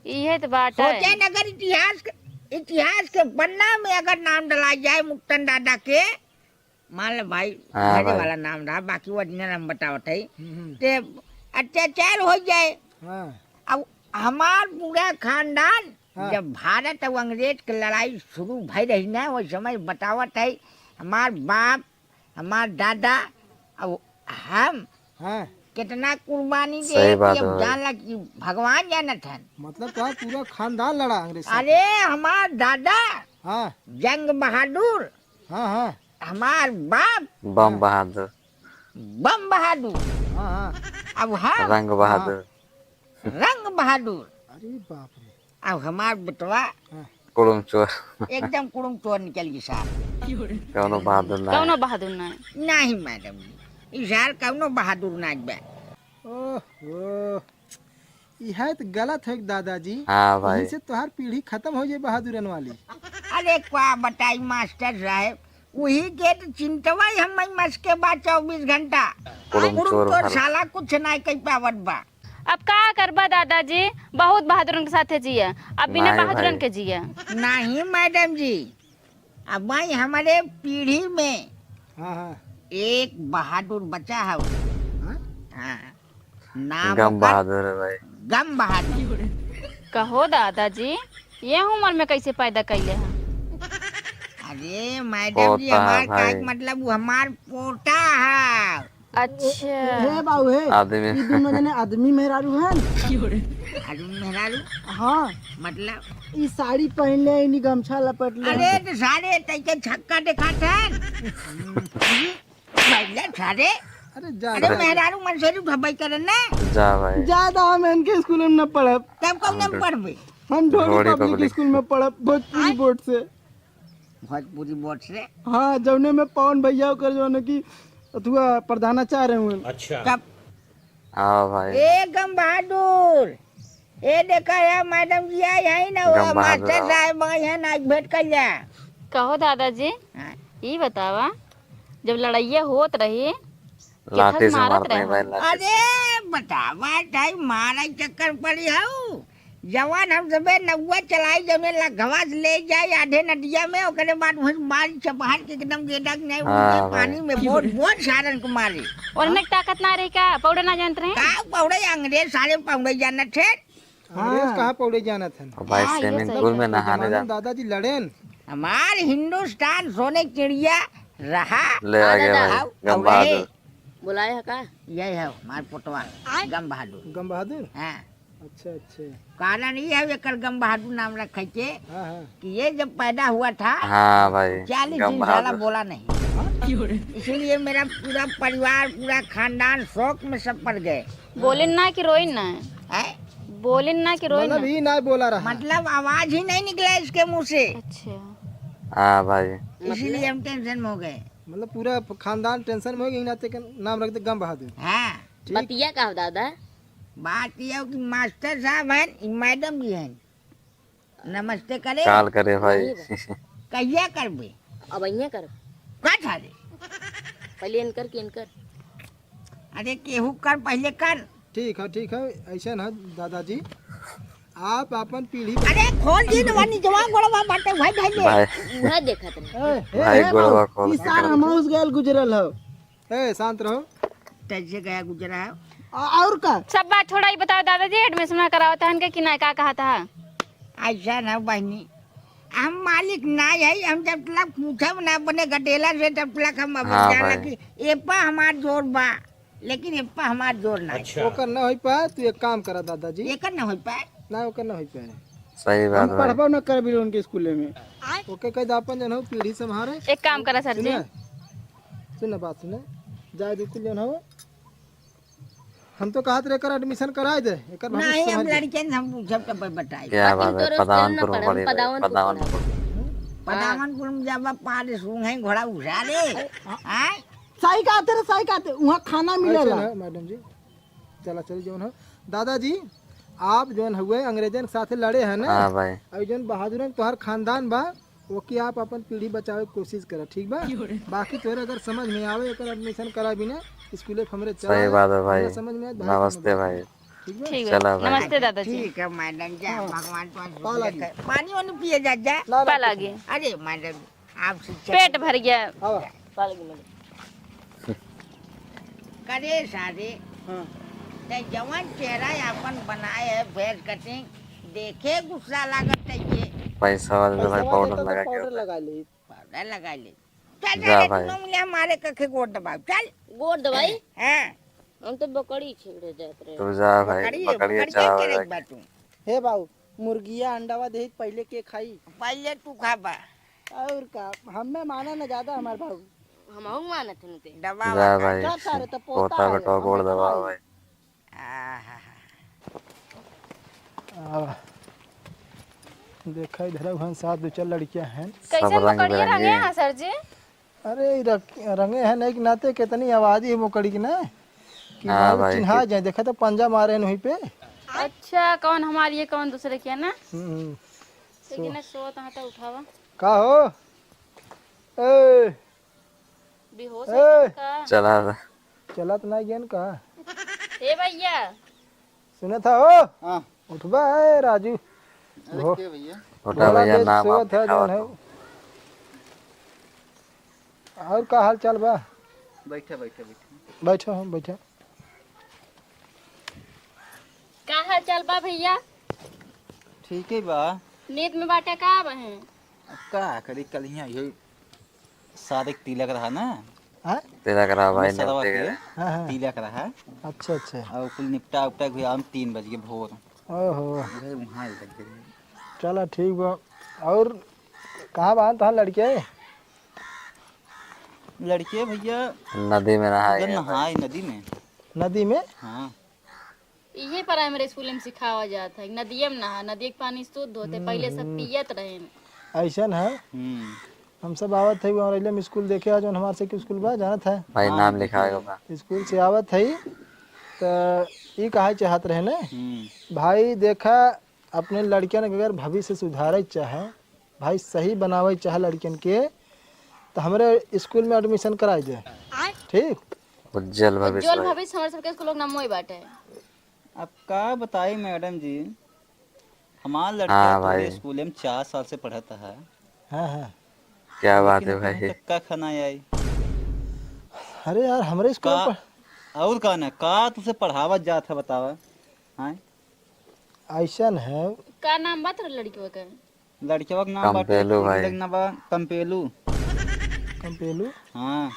इहे त बात है। सोचे न अगर इतिहास के, इतिहास के पन्ना में अगर नाम डला जाए मुक्तन दादा के, मान ले भाई, हाँ घरे भाई। वाला नाम रहा, बाकी original हम बतावत है। हम्म, हम्म। ते अत्याचार हो जाए। हाँ। अब हमार पूरा खानदान हाँ। जब भारत और अंग्रेज के लड़ाई शुरू भई रही ना, वो समय बतावत है, हमार बाप, हमार दादा, अब हम हाँ। कितना कुर्बानी दे सही के बात अब है भाई। जान ला कि भगवान जानत हन। मतलब तो पूरा खानदान लड़ा अंग्रेज साथ। अरे हमार दादा हाँ। जंग बहादुर, हाँ, हाँ। हमार बाप बम हाँ। बहादुर। बम बहादुर। हाँ, हाँ। अब हम रंग बहादुर। हाँ। रंग बहादुर। अरे बाप रे। अब हमार बेटवा हाँ। कुड़ुम चोर। एकदम कुड़ुम चोर निकल गई साहब। कौनो बहादुर ना कौनो है। बहादुर ना है। नहीं मैडम जी, ई सार कौनो बहादुर ना बा। ओहो, इहे त गलत है दादाजी। हाँ भाई। यही से तोहार पीढ़ी खत्म हो जाए बहादुरन वाली। अरे का बताई मास्टर साहब, वही के तो चिंतवा ही हम मस के बाद चौबीस घंटा। कुड़ुम कुड़ुम चोर चोर भर। साला कुछ ना कह पावत बा। अब का करबा दादाजी, बहुत बहादुरन के साथे जिया, अब बिना हाँ भाई। बहादुरन के जिया। नहीं मैडम जी, अब भाई हमारे पीढ़ी में हाँ, हाँ। एक बहादुर बचा है। हाँ? हाँ। नाम गम ओकर बहादुर है भाई। गम बहादुर। कहो दादाजी, ये उम्र में कैसे पैदा कैले हैं? अरे मैडम जी, पोता है हमार भाई। का मतलब वो हमार पोता है। अच्छा। हे बाबू, हे। आदमी। ई दुनो जने आदमी मेहरारू हन। आदमी मेहरारू? हाँ। मतलब? ई साड़ी पहन ले, इनी गमछा लपेट ले। अरे, तो सारे तैके छक्का देखात हन। पहले सारे। अरे, जा, अरे, जा। मेहरारू मन से उठबै करन ना। जा भाई। ज्यादा हम इनके स्कूल में न पढ़ब। तब कौन हम में पढ़बे? हम ढोरी ढोरी पब्लिक पब्लिक। स्कूल में पढ़ब, भोजपुरी आय? बोर्ड से। भोजपुरी बोर्ड से? हाँ, जौने में पवन भैया ओकर जौन की अथुआ प्रधानाचार्य हुए। अच्छा। तब हाँ भाई। ए गम बहादुर, ए देखा या मैडम जी आई है ना, वो गम बहादुर मास्टर आओ। साहब आई है ना, आज भेंट कर जा। कहो दादाजी, हाँ। ई बतावा, जब लड़ाइया होत रही, लाठी केथा से मारत मारते हैं रहे? भाई, लाठी से। अरे बतावा, ताई मारा चक्कर पड़ी हऊ। जवान हम सबे नौवा चलाई, जमे लघवा से ले जाए आधे नदिया में, ओकरे बाद वहीं मारी चपहार के एकदम गेदा के नहीं हाँ उनके भाई। पानी में बोट, बोट सारन को मारी। और इनके ताकत ना रही का? पाउडर ना जानत रहे? का पाउडर? अंग्रेज सारे पाउडर जानत थे। अंग्रेज हाँ। कहाँ पाउडर जानत हन? और भाई हाँ, ये swimming सही pool में बात है। नहाने जमाने में जाते। दादाजी लड़ेन। हमार हिंदुस्तान सोने चिड़िया रहा। ले आ गए रहा। भाई, आओ, गम आओ रे। बहादुर। बुलाए है का? यही है हमार पोतवा, गम बहादुर। गम बहादुर? हाँ। अच्छा, अच्छा। कारण ई है एकर गम बहादुर नाम रखे के हाँ, हाँ। कि ये जब पैदा हुआ था, हाँ भाई, चालीस गम दिन साला बहादुर। बोला नहीं। इसीलिए मेरा पूरा परिवार, पूरा खानदान शोक में सब पड़ गए। बोलिन ना कि रोइन ना? हैं? बोलिन ना कि रोइन मतलब ना? ही ना बोला रहा। मतलब आवाज ही नहीं निकला इसके मुंह से। अच्छा। हाँ भाई। इसीलिए हम टेंशन में हो गए। मतलब पूरा खानदान टेंशन में हो गया, नाते के नाम रख दे गम बहादुर। हाँ। ठीक। बतिया का हो दादा? बात ये हो कि मास्टर साहब हैं, ई मैडम भी हैं। नमस्ते करे। काल करे भाई। कहिया करबे? अब अइहे करब। का थारे? पहले इनकर कि इनकर? अरे केहू कर, पहले कर। ठीक है, ठीक है, ऐसे ना दादाजी, आप अपन पीढ़ी अरे खोल दी न, वनी जवान गोड़वा बाटे, भाई, भाई ले। भाई। उहे देखत रहे। ए, ए, भाई, ए, गोड़वा बाबू, खोल ई के सार कर। हम उस गैल गुजरल हो। ए, शांत रहो। कैसे गया गुजरा है? आ, और का? सब बात छोड़ा, ई बताओ दादाजी, admission करावत हन के कि ना, का कहत है? ऐसा ना बहनी, हम मालिक ना है, हम जब तक पूछब ना अपने गटेला से, तब तक हम अब हाँ जाना भाई। कि ए पा हमार जोर बा, लेकिन ए पा हमार जोर ना है। अच्छा। ओकर ना होई पाए, तू एक काम करा दादाजी। एकर ना होई पाए। ना, ओकर ना होई पाए। सही बात हम भाई। पढ़बो ना करबी उनके स्कूले में। ओके कह दे अपन जन हो पीढ़ी संभारे। एक काम करा सर जी। सुने? सुन ना बात सुने, जाए दे कुल जन हो। हम तो कहत रहे एकर admission कराए दे, एकर भविष्य नहीं, हम संभल जाए। लड़कियन से हम पूछब तब बताई। क्या बात है, पदावनपुर में पढ़े, पदावनपुर पढ़े। पदावनपुर में जब पार सूंघ है घोड़ा उठा ले। आय? सही कहते रे, सही कहते, वहाँ खाना ऐसे मिलेला। ना, मैडम जी, चला चल जौन हो। दादाजी, आप जौन हुए अंग्रेजन के साथे लड़े हैं ना? हाँ भाई। और जौन बहादुरन तोहार खानदान बा, ओके आप अपन पीढ़ी बचावे के कोशिश करा, ठीक बा? बाकी तोहरे अगर समझ में आवे, एकर admission करा बिना स्कूले पे हमरे चला सही आवे। बात है भाई। हमरा समझ में आए, भाई नमस्ते समझ में भाई। आए। ठीक बा? ठीक बा। चला भाई। नमस्ते दादाजी। ठीक है मैडम, जा हाँ। भगवान तुमसे पा लागी। लेकर पानी वानी पिए जा, जा। ना, ना, पा कुछ लागी। नहीं। अरे मैडम, आप शिक्षा पेट भर गया। हाँ। पा लागी मैडम। करे सारे, हाँ। ते जवन चेहरा अपन बनाए है face cutting, देखे गुस्सा लागत है ये। पैसा वाले तो भाई पैसा वाले पाउडर तो लगा के पाउडर होता है। लगा ले। पाउडर लगा ले। चल, जा चल, भाई। तू मिले हमारे कखे गोड़ दबाओ, चल। गोड़ दबाई? हाँ। हम तो बकरी छेड़े जात रहे। तू जा भाई, बकरी, बकरी बकरी चरावे के जाके। बा तू? हे बाबू, मुर्गिया अंडावा देही पहले के खाई? पहले तू खाबा। और का, हमें माना ना ज्यादा हमार बाबू। हमहू मानत हन ते। दबा जा बा भाई। का सारे तो पोता पोता है, बेटा गोड़ हमें दबा खाई। भाई। आहा। आ, देखा इधर उहन साथ दो चार लड़कियां हैं। कैसे सब रंग मकड़िया बिरंगी। रंगे हैं सर जी? अरे, ई रख-, रंगे हैं नहीं के नाते कितनी आबादी है मकड़ी की ना, कि हाँ बाबू भाई, चिन्हा कि- जाए। देखा तो पंजा मारे हैं वहीं पे। अच्छा, कौन हमारी है, कौन दूसरे की है ना? हम्म, हम्म। लेकिन सो- ना, सोत हाँ तो उठावा। का हो? ए, बेहोश ए! है का? चला था। चलत ना गेन का? ए भैया। सुनत हा हो? हाँ। उठबा है राजू। अरे घो-, के भैया? उठा घोड़ा भैया, देख नाम आप सोवत है लिखावा जौन है। तो। और का हाल चाल बा? बैठा, बैठा, बैठा। बैठो हम, बैठो। का हाल चाल बा भैया? ठीक है बा। नींद में बाटे का बहन? अब का करी, कल हियाँ यही सारे के तिलक रहा ना। हाँ? तिलक रहा भाई, हमरे सरवा नेवते के के। हाँ, हाँ। तिलक रहा। अच्छा, अच्छा। और कुल निपटा उपटा के हम तीन बज गए भोर। ओहो। उहे वहाँ लग गए। चला ठीक बा। और कहाँ बा तोहार लड़के? लड़के भैया नदी में नहाए उधर गए नहाए भाई। नदी में। नदी में? हाँ। इहे प्राइमरी स्कूल में सिखावा जात है, नदिया में नहा, नदिया के पानी शुद्ध होते, पहले सब हम्म। पियत रहेन। ऐसन है। हम्म। हम सब आवत है, वहाँ रैले में स्कूल देखे, आज हमारे से स्कूल बा, जानत है? भाई, हाँ, नाम लिखावे के बा। स्कूल से आवत है, त ई कहा चाहत रहे ने, हम्म। भाई, देखा, अपने लड़कियन के अगर भविष्य सुधारे चाहे, भाई, सही बनावे चाहे लड़कियन के, त हमरे स्कूल में admission कराई दे। आय। ठीक? उज्जवल भविष्य उज्जवल भाई। भविष्य हमरे सबके स्कूल के नामो ही बाटे। अब का बताई मैडम जी, हमार लड़का हाँ तोरे भाई। स्कूल में चार साल से पढ़त है। हाँ, हाँ। क्या बात लेकिन है भाई। अभी तक का खाना आई? अरे यार, हमरे स्कूल का, में पढ़- और का ना, का तुसे पढ़ावत जात है बतावा? हाँ? ऐसन है। का नाम बा तोरे लड़कवा के? लड़कवा के नाम बाटे, कंपेलू भाई। लग ना बा, कंपेलू। कंपेलू? हाँ।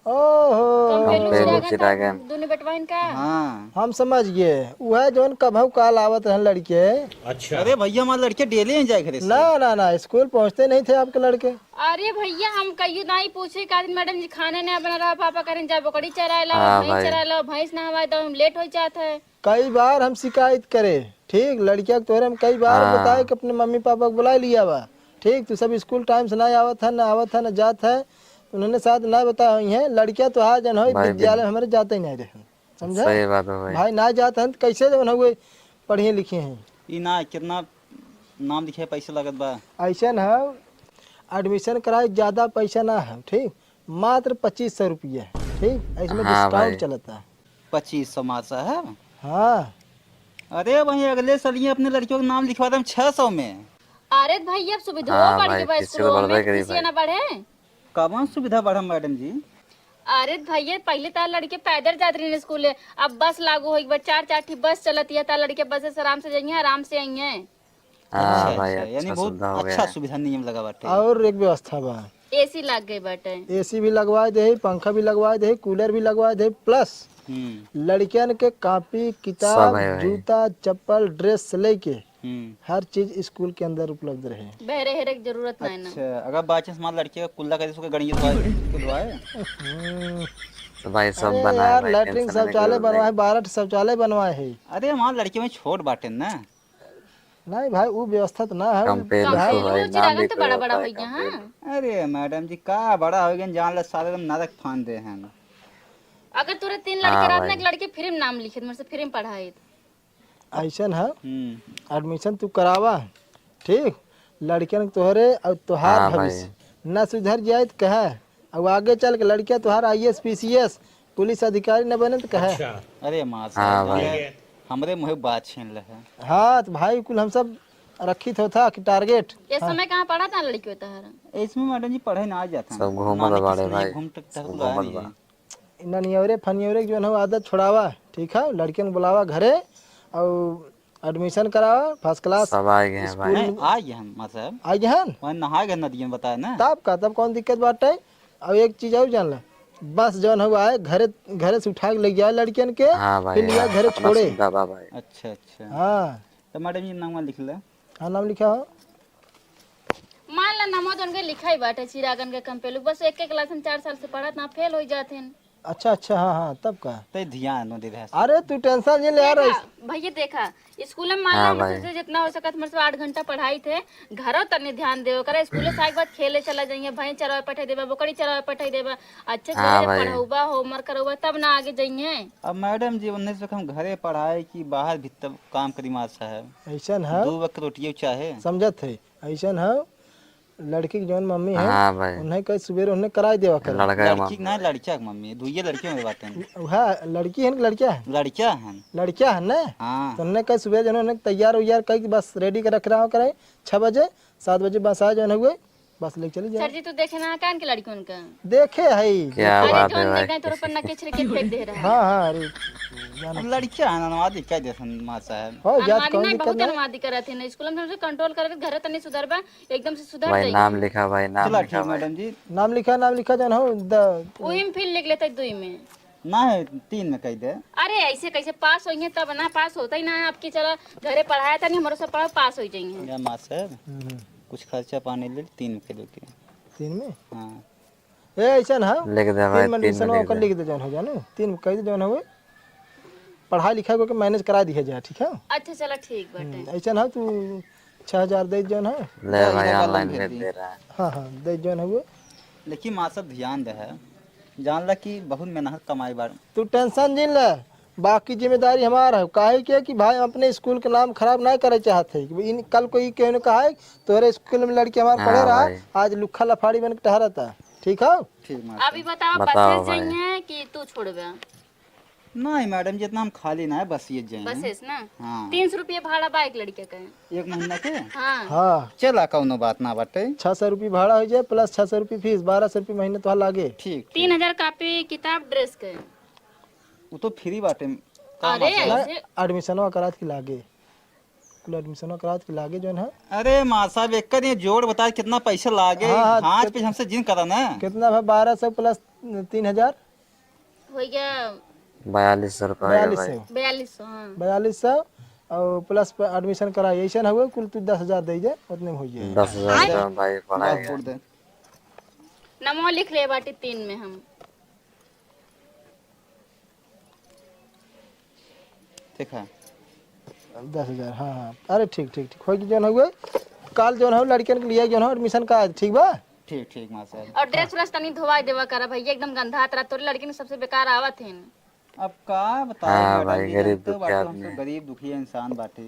ओहो। कंपेलू कंपेलू चिरागन था, चिरागन। दोनों बेटवाइन का। हाँ। हम समझ गए, उहे जौन कभऊ काल आवत रहन लड़के। अच्छा। अरे भैया, हमार लड़के डेली ही जाए घरे से। ना, ना, ना, स्कूल पहुँचते नहीं थे आपके लड़के। अरे भैया, हम कहियो नाहीं पूछे, का दिन मैडम जी खाना ना बना रहा, पापा करें जा बकरी चराए ला, हाँ भैंस भाई। चराए ला, भैंस नहवाए दो, हम लेट हो जात है। कई बार हम शिकायत करे, ठीक, लड़किया के तोहरे हम कई बार हाँ। बताए कि अपने मम्मी पापा को बुला लिया बा, ठीक, तू सब स्कूल टाइम से ना आवत है, ना आवत है, ना जात है, उन्होंने शायद ना बताया हुई है। लड़किया तो आज जन हो भाई, विद्यालय बिल- हमारे जाते ही नहीं रहे, समझा? सही बात है भाई। भाई ना जात हैं तो कैसे जवन हुए पढ़िए लिखे हैं? ई ना कितना नाम लिखे, पैसे लगत बा। ऐसा ना हो, एडमिशन कराए, ज्यादा पैसा ना है, ठीक, मात्र पच्चीस सौ रुपया, ठीक, इसमें हाँ डिस्काउंट भाई। चलता है। पच्चीस सौ मार साहब? हाँ। अरे वहीं अगले साल ये अपने लड़कियों का नाम लिखवा दें छह सौ में। अरे भाई, अब सुविधा हाँ बढ़ भाई, गई बा, किसी तो स्कूलों बढ़बे में करी फीसिया भाई। ना बढ़े। कौन सुविधा बढ़ा मैडम जी? अरे भैया, पहले तार लड़के पैदल जात रहे स्कूल, अब बस लागू होई बा, चार चार ठी बस चलत है, तार लड़के बस से आराम से जाइए, आराम से आइए। हाँ अच्छा, भाई, अच्छा, यानी अच्छा बहुत सुविधा हो गया अच्छा है। सुविधा नियम लगा बाटे। और एक व्यवस्था बा। एसी लग गई बाटे। एसी भी लगवा दे, पंखा भी लगवा दे, कूलर भी लगवा दे, प्लस हम्म। लड़कियन के कॉपी, सब किताब, है भाई। जूता, चप्पल, ड्रेस से लेके हम्म। हर चीज स्कूल के अंदर उपलब्ध रहे। बहरे हेरे की जरूरत नहीं ना। अच्छा, अगर बाई चांस हमारे लड़के का कुल्ला करे, उसको गणित वाले के दुआए? हम्म। तो भाई, सब अरे बनाए यार, भाई, लैट्रिन टेंशन में शौचालय क्यों बनवाए, भाई? बारह ठो शौचालय बनवाए है। अरे, हमारे लड़के में छोट बाटे ना। नहीं भाई, वो व्यवस्था तो ना है, वो कंपेलू भाई। तो भाई, कंपेलू नाम चिरागन तो लिखो बड़ा बड़ा भाई, हो गया, हाँ। कंपेलू। अरे मैडम जी, का बड़ा हो गया, जान ले सारे एकदम नरक फान दे हैं। अगर तोरे तीन लड़के हाँ रहत ना, भाई। एक लड़के फ्री में नाम लिखे, मेरे से फ्री में पढ़ाई। ऐसन है, हम्म। एडमिशन तू करावा, ठीक? लड़कियन के तोहरे और तोहार हाँ भाई। भविष्य ना सुधर जाए तो कहे, और आगे चल के लड़किया तोहार आईएएस, पीसीएस, पुलिस अधिकारी न बने तो कहे। अच्छा। अरे मार हाँ साहब, भाई। हमरे, हमरे मुँहे बात छीन ले है। हाँ, तो भाई कुल हम सब रखी थो था कि टारगेट। ये हाँ। समय कहाँ पढ़ा था लड़कियों तोहार? इसमें मैडम जी पढ़े ना आ जाता सब है। घूमत नानी बाड़े किसने भाई, घूम टक टक सब बुलाया घूमत नहीं बा। है। इन्ना नियवरे फनियवरे के जौन हो आदत छोड़ावा, ठीक है? लड़कियन के बुलावा घरे और एडमिशन करावा, फर्स्ट क्लास सब आ गए हैं भाई। स्कूल नहीं, में। आ गए हम, मतलब। आ गए हैं? वहाँ नहा गए नदिया में, बताया ना। तब का, तब कौन दिक्कत बाटे? और एक चीज और जान ला, बस जौन हो आए घरे, घरे से उठा के ले जाए लड़कियन के, हाँ भाई, फिर लिया हाँ, घरे अपना छोड़े। सुविधा बा भाई। अच्छा, अच्छा। हाँ। तो मैडम जी नाम लिख ले। हाँ, नाम लिखा हो। मान ला, नमो तो उनके लिखा ही बाटे, चिरागन के कंपेलू, बस एक एक क्लास में चार साल से पढ़त ना, फेल हो जात हैं। अच्छा, अच्छा, हाँ, हाँ, तब का? ते ध्यान न दे रहे। अरे, तू टेंशन नहीं ले यार, देखा, ऐस- भैया देखा, स्कूल में मान ला, हाँ हम भाई। सोचे जितना हो सकत, हमरे से आठ घंटा पढ़ाई थे, घरों तनी ध्यान देवे करे, स्कूल से आए के बाद खेले चला जाइए, भैंस चरावे पठाई देबा, बकरी चरावे पठाई देबा, अच्छे से हाँ जब भाई। पढ़ौबा, होमवर्क करौबा, तब ना आगे जाइए। अब मैडम जी, उन्नीस वक्त हम घरे पढ़ाए कि बाहर भीतर काम करी मार साहब। ऐसन है। दो वक्त रोटियो चाहे। समझत है, ऐसन है। लड़की के जौन मम्मी है, हाँ भाई। उन्हें कल सुबेरे उन्हें कराई देवा करे। लड़का के लड़की मम्मी। ना, लड़किया के मम्मी, दुइये लड़कियों में बात है। वह लड़की है ना, लड़किया है? लड़किया है। लड़किया है ना? हाँ। तो उन्हें कल सुबेरे जौन उन्हें तैयार उयार करके बस रेडी कर रख रहा हो करे, छह बजे, सात बजे बस आ जौन हुए, बस लेके चली जाए। सर जी, तू देखे ना कान के लड़की उनका? देखे है। क्या अरे बात है जौन भाई? देख गए तोर पर नके छिड़के फेंक दे रहा है। हाँ, हाँ, अरे, जानो। अब लड़किया है ना, अनुवादी कह दे सन मार साहब। हो जात अनुवादी कौन नहीं, दिक्कत बहुत नहीं। अनुवादी करत है ना, स्कूल में हमसे कंट्रोल करत, घर तनी सुधरबा, एकदम से सुधर भाई, जाइए। नाम लिखा भाई, नाम चला लिखा ठीक, भाई। मैडम जी। नाम लिखा, नाम लिखा, जौन हो, द- वही में फिर लिख लेते दुई में। ना है, तीन में कह दे। अरे, ऐसे कैसे पास होइए तब ना, पास होता ही ना है आपकी। चलो, घरे पढ़ाया था नहीं, हमारे सब पढ़ाओ, पास हो जाइए। या मास्टर, हम्म। कुछ खर्चा पानी ले, तीन में कह दो के। तीन में? हाँ। ए, ऐसा ना हो। लिख दे भाई, तीन में तीन में admission लिख ओकर दे। लिख दे, जौन हो जानो। तीन में कह दे, जौन हो। पढ़ाई लिखाई को के मैनेज करा दिया जाए, ठीक है? अच्छा, चला, ठीक बाटे। हम्म, ऐसा ना तू छह हजार दे, जौन है। ले जा, भाई, इधर online online भेज भेज दे। दे रहा है। हाँ, हाँ, दे, जौन है वो। लेकिन माँ सब ध्यान दे है, जान ला कि बहुत मेहनत कमाई बार। तू टेंशन जिन ले, बाकी जिम्मेदारी हमार है। काहे के कि भाई, हम अपने स्कूल के नाम खराब ना करे चाहत है कि इन, कल को ई केहू ने कहा है, "तोहरे स्कूल में लड़की हमार हाँ पढ़े रहा, भाई। आज लुखा लफाड़ी बन के टहरता।" ठीक है? ठीक मास्टर। अभी बताओ, बताओ बसेस भाई। जाइए कि तू छोड़बे? नहीं मैडम, जितना हम खाली ना है, बस ये जाए हैं। बसेस ना? हाँ। तीन सौ रुपये भाड़ा बा एक लड़के का। एक महीना के? हाँ। हाँ। चला, कौनो बात ना बाटे। छह सौ रुपये भाड़ा हो जाए, plus छह सौ रुपये फीस, बारह सौ रुपये महीने तो लागे। ठीक, ठीक। तीन हजार कॉपी, किताब, ड्रेस के। वो तो फ्री बाटे। का अरे, मतलब? ऐसे एडमिशनवा करात के लागे। कुल एडमिशनवा करात के लागे जौन है। अरे माँ साहब, एक कर ये जोड़ बता, कितना पैसा लागे? हाँ, हाँ, हाथ कित-, पे हमसे जिन करा ना। कितना भाई? बारह सौ plus तीन हजार? हो गया बयालीस सौ रुपया हो गया बयालीस सौ भाई। बयालीस सौ, हाँ। बयालीस सौ और plus पर admission कराई, ऐसे ना हुए कुल तू दस हजार दे दे, उतने में हो जाए। दस हजार रुपया में भाई पढ़ाई। नमो लिख ले बाटी तीन में हम। देखा। दस हजार, हाँ, हाँ। अरे ठीक, ठीक, ठीक। होई कि जौन हुए, काल जौन हो लड़कियन के लिए जौन हो admission का, ठीक बा? ठीक, ठीक, मास्टर। और dress व्रेस तनी धोवाई देवा करा भैया, एकदम गंधा तरह तोरे लड़कियन सबसे बेकार आवत हैं। अब का बताई हाँ madam भाई, जी, गरीब जानते हो दुखिया बाटे, हम सब आदमी। गरीब दुखिया इंसान बाटे।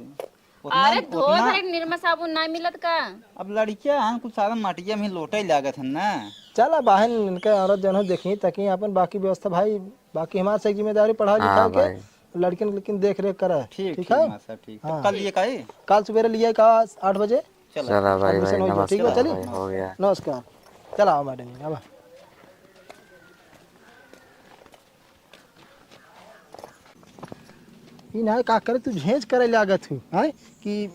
उतना, अरे धोए उतना भरे निरमा साबुन ना मिलत का? अब लड़किया हन कुछ सारा मटिया में लोटे लागत हन ना। चला बहन, इनके औरत जौन हो देखी तकी अपन बाकी व्यवस्था भाई, बाकी हमार से जिम्मेदारी पढ़ा हाँ लिखा के भाई। लड़किन लेकिन देख रेख करा। ठीक, ठीक ठीक है? मास्टर, ठीक। तो हाँ। कल ये काहे? काल सुबेरे लिए का आठ बजे? चला। चला भाई, admission भाई, हो गया, ठीक बा, नमस्कार चली? भाई, हो गया। नमस्कार। चला आओ madam जी, आवा। ई ना का करे, तू झेंझ करे लागत हूँ, हैं? कि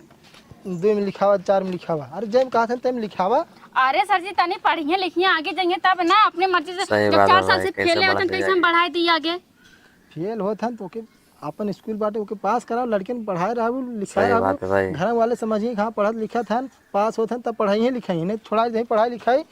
दो में लिखावा, चार में लिखावा। अरे जब कहा था तब लिखावा। अरे सर जी, तनी पढ़िए लिखिए, आगे जाइए तब ना, अपने मर्जी से। सही जब बात चार है साल भाई, से कैसे फेल होत हन, बढ़त कैसे हम जाएगी? बढ़ाई दी आगे? फेल होत हन तो ओके अपन स्कूल बाटे, ओके पास कराओ, लड़कियन पढ़ाए रहबू, लिखाए सही रहबू। बात है भाई। घर वाले समझिए कि हाँ पढ़त लिखत हन, पास होत हन तब पढ़ाई लिखाई, नहीं छोड़ा दे पढ़ाई लिखाई।